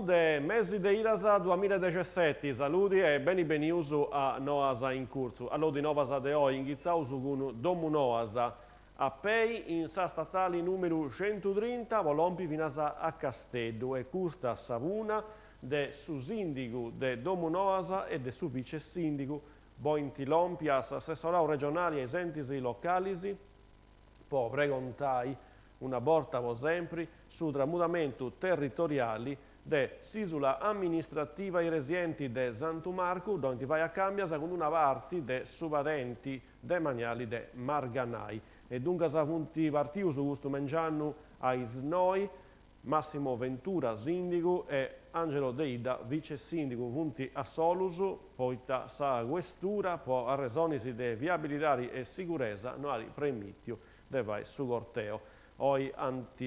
de mesi de Idas duamilla e dexesseti, saludi e beni benius a Noas in Curtzu. Allodi novas de oi, inghitzaus cun Domunoas, a pei in sa statali numeru centutrinta po lompi finas a Casteddu e custa sa punna de su sindigu de Domunoas e de su vice sindigu boint lompi a s'assessorau regionali e is entis localis po pregontai una borta po sempri su tramudamentu territoriali de s'ìsula amministrativa igresienti de Santu Marcu, dd'olint fai a càmbias cun una parti de su padenti demaniali de Marganai. E duncas funt partius custu mengianu a is noi, Massimo Ventura, sìndigu, e Angelo Deidda, vice sìndigu, funt a solus, poita sa questura, po arresonis de viabilidadi e siguresa, no at premìtiu de fai su corteo. Oi ant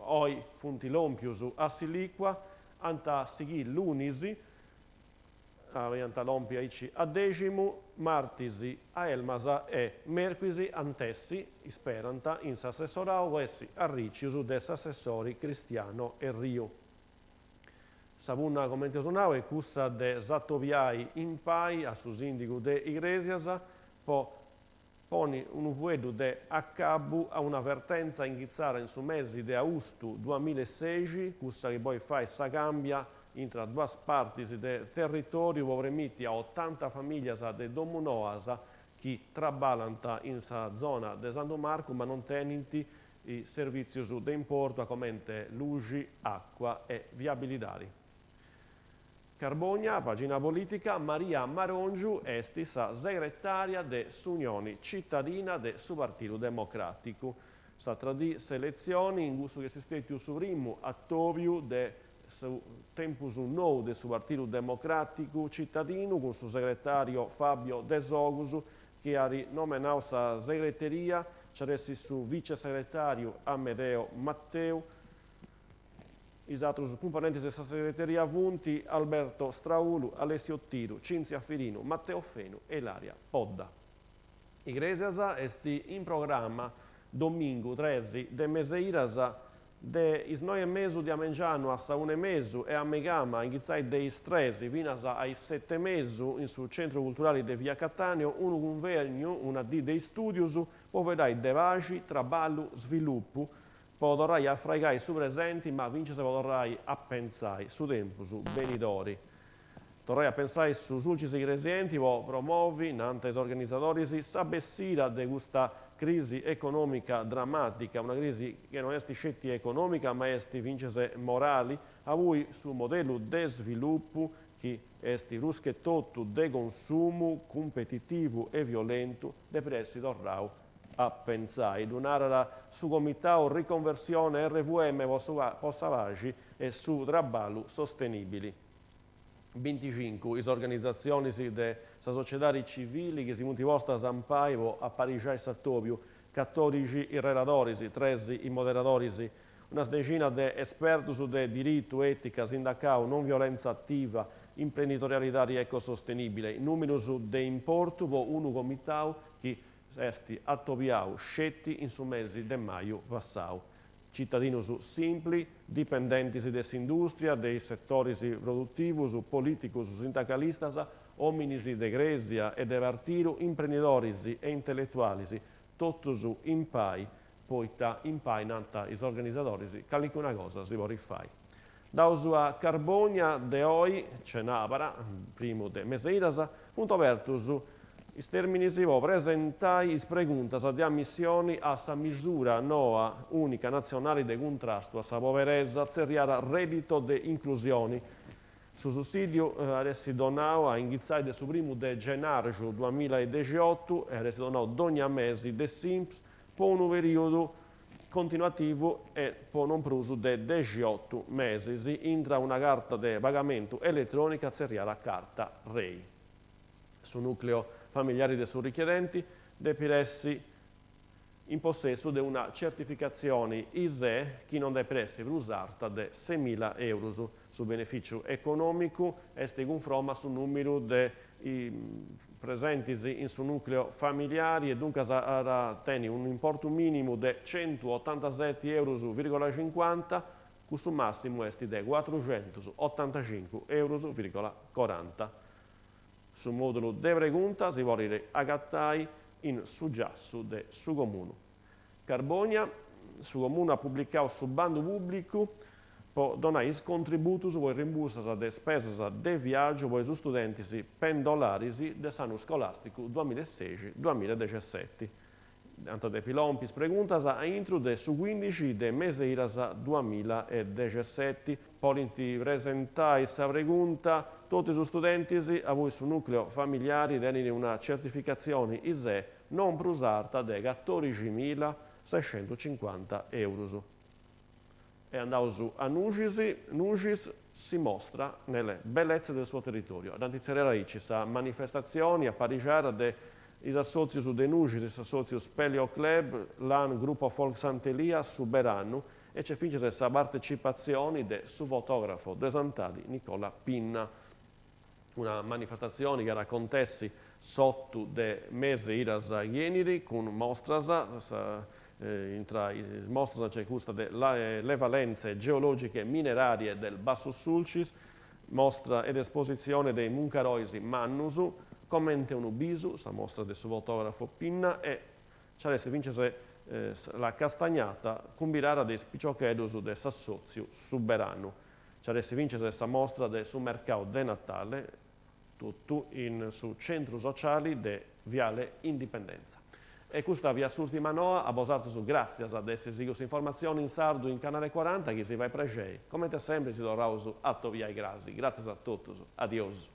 oi funt lòmpius a Silìcua, ant a sighì lunis, ant a lompi aici a Deximu, martis a Elmas e mèrcuis ant essi, isperant, in s'assessorau po essi arricius de s'assessori Cristiano Erriu. Sa punna, comenti eus nau, est cussa de s'atobiai impai a su sìndigu de Igrèsias po ponni unu fueddu de acabu a una vertenza inghitzada in su mesi de austu duamillaesexi, cussa chi podit fai sa càmbia intra duas partis de territòriu po premiti a otanta famìlias de Domunoas chi traballant in sa zona de Santu Marcu ma non tenint servìtzius de importu a comente luxi, àcua e viabilidadi. Carbogna, pagina politica, Maria Marongiu est sa segretària de s'Unioni Citadina de su Partidu Democràticu. S'atra dì s'eletzioni, in cussu chi est stètiu su primu atòbiu de su tempus nou de su Partidu Democràticu Citadinu cun su segretàriu Fabio Desogus chi at nomenau sa segreteria, nci at essi su vice segretàriu Amedeo Matteu, Is atrus cumponentis de sa segreteria funt, Alberto Straulu, Alessio Tidu, Cinzia Firinu, Matteo Fenu e Ilaria Podda. Igrèsias est in programma domingu tres de mes'e Idas de is noi e mesu de a mengianu a sa una e mesu e a meigama a inghitzai de is tres finas a is seti e mesu in su Centru Culturali de Via Cattaneo unu cunvegnu, una dì de istùdius po fueddai de paxi, traballu, svilupu Po torrai a fraigai su presenti ma fintzas po torrai a pentzai su tempus benidori. Torrai a pensai su Sulcis Igresienti po promovi, nant is organizadoris, sa bessida de custa crisi econòmica dramàtica, una crisi chi no est sceti econòmica ma est fintzas morali, aundi su modellu de svilupu chi est prus che totu de consumu cumpetitivu e violentu depit essi torrau a pentzai, ddu narat su Comitau Riconversione RVM po sa Paxi e su Traballu Sostenìbili. Binticincu is organizatzionis de sa sociedadi civili chi si funt postas ampai po aparixai s'atòbiu, catòdixi is reladoris, tres is moderadoris, una dexina de espertus de diritu, ètica, sindacau, non violentza ativa, imprenditorialidadi ecosostenìbile, nùmerus de importu po unu comitau chi S'est atobiau sceti in su mesi de maju passau. Citadinus simpli, dipendentis de s'indùstria, de is setoris produtivus, polìticus, sindacalistas, òminis de crèsia e de partidu, imprendidoris e intelletualis, totus impai, poita impai, nant is organizadoris, calincuna cosa si podit fai. Andaus a Carbònia de oi, cenàbara, primu de mes'e Idas, funt obertus is tèrminis po presentai is preguntas de ammissioni a sa misura noa ùnica natzionali de cuntrastu a sa poberesa tzerriada Reddito de Inclusioni. Su sussìdiu at essi donau a inghitzai de su primu de genàrgiu duamillaedexiotu e at essi donau dònnia mesi de s'Inps po unu perìodu continuativu e po non prus de dexiotu mesis intra una carta de pagamentu eletrònica tzerriada Carta Rei. Su nùcleu familiari de su richiedenti depit essi in possessu de una certificatzioni ISEE chi non depit essi prus arta de semila eurus. Su benefìciu econòmicu est cunfroma a su nùmeru de presentis in su nùcleu familiari e duncas at a tenni unu importu mìnimu de centuotantaseti eurus vìrgola cincuanta. Cussu màssimu est de cuatruxentus-otantacincu eurus vìrgola coranta. Su mòdulu de pregunta si podit agatai in su giassu de su Comunu. Carbònia, su Comunu at publicau su bandu pùblicu po donai is contributus po is rimbursas de spesas de viàgiu po is studentis pendolaris de s'annu scolàsticu duamilasexi duamiladexesseti. Ant a depi lompi is preguntas a intru de su cuindixi de mes'e iras duamiladexesseti. Podint presentai sa pregunta totu is studentis abui su nùcleu familiari tenit una certificatzioni ISEE non prus arta de catòriximilasescentucincuanta eurus. E andaus a Nuxis, Nuxis si mostra nelle bellezze del suo territorio. Dd'ant tzerriada aici sa manifestatzioni aparixada de is assòtzius de Nuxis, s'assòtziu Speleo Club, Lan Gruppo Folk Sant'Elia, Su Beranu e c'est fintzas sa partecipatzioni de su fotografo de Santadi Nicola Pinna. Una manifestatzioni chi at a acontessi s'otu de mes'e iras chi 'enit cun mostras, intra is mostras nc'est custa de Le valenze geologiche minerarie del Basso Sulcis, mostra ed espositzione de muncarois mannus, comente unu bisu, sa mostra de su fotografo Pinna e nc'at essi fintzas la castagnata cumbidada de is piciocheddus de s'assòtziu Su Beranu. Nc'at essi fintzas sa mostra de su mercau de Natale, totu in su centru sociali de Viale Indipendenza. E custa fiat s'ùrtima noa, a bosatrus gràtzias de essi sighiu s'informatzioni in sardu in Canale Cuaranta, chi si fait prexei, comente sempri si torraus a atobiai crasi. Gràtzias a totus, adiosu.